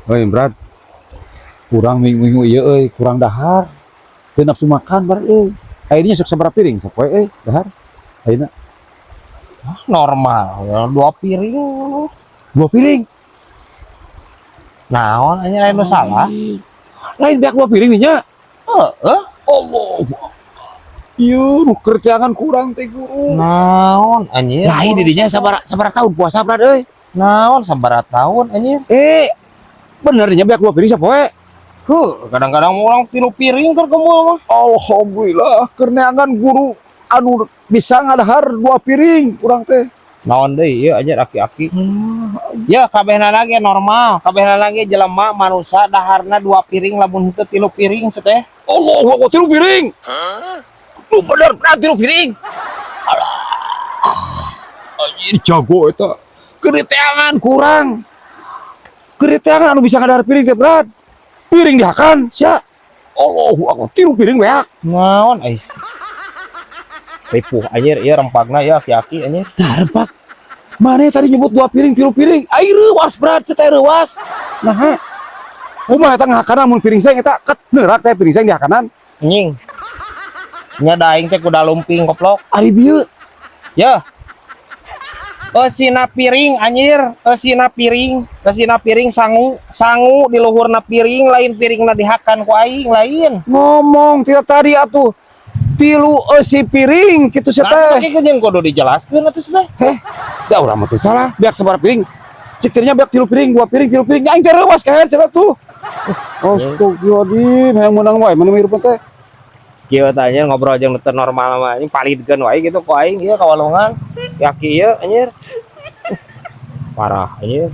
Hei, Brad. Kurang minggu-minggu ieu euy, kurang dahar. Teu nafsu makan, Brad, euy. Ayeuna sok sabaraha piring sapoe euy dahar? Ayeuna Normal ya, 2 piring. 2 piring. Naon anjir, aya nu salah? Lain beak 2 piring nih nya. Heeh. Allah. Ieu nu keur teangan kurang teh, Guru. Naon anjir? Lain di dinya sabaraha sabaraha tahun puasa, Brad, euy? Naon sabaraha tahun anjir? Eh, bener nya beak 2 piring sapoe? Huh, kadang-kadang urang 3 piring keur kemul mah. Alhamdulillah, keur neangan guru anu bisa ngadahar 2 piring urang teh. Naon deui ieu anjir, aki-aki? Ya kabehna lagi normal, kabehna lagi jelema manusia daharna 2 piring, lamun henteu 3 piring teh. Allah, kok 3 piring? Lu bener bener 3 piring. Alah. Anjir, jago eta. Keur teangan kurang. Keur teangan anu bisa ngadahar piring teh, Brad. Piring dihakan sia. Allahu akbar, 3 piring beak. Naon ais? Ripuh anjir ieu rempagna ya, aki-aki anjir. Nah, rempak. Mana tadi nyebut 2 piring, 3 piring. Ai reuwas, Brad, teh reuwas. Nah, kumaha eta ngahakanan mun piring seng eta ket neurak teh piring seng dihakanan? Anjing. Nya da aing teh kuda lumping, koplok. Ari bieu. Ya. Eusina piring anjir, eusina piring, eusina piring sangu, sangu di luhurna piring, lain piringna dihakan ku aing, lain. Ngomong tidak tadi atuh 3 eusi piring kitu sia Nah, teh. Tapi kan kudu dijelaskeun atuh teh. Heh, da urang mah teu salah. Beak sabaraha piring? Cek teh nya beak 3 piring, 2 piring, 3 piring. Aing teh reuwas kaher cenah tuh. Astagfirullahaladzim, hayang menang wae mana hirup teh. Kieu tah anjir, ngobrol jeung nu teu normal mah anjing palidkeun wae gitu ku aing ieu ka walungan. Yaki ieu anjir. Parah anjir.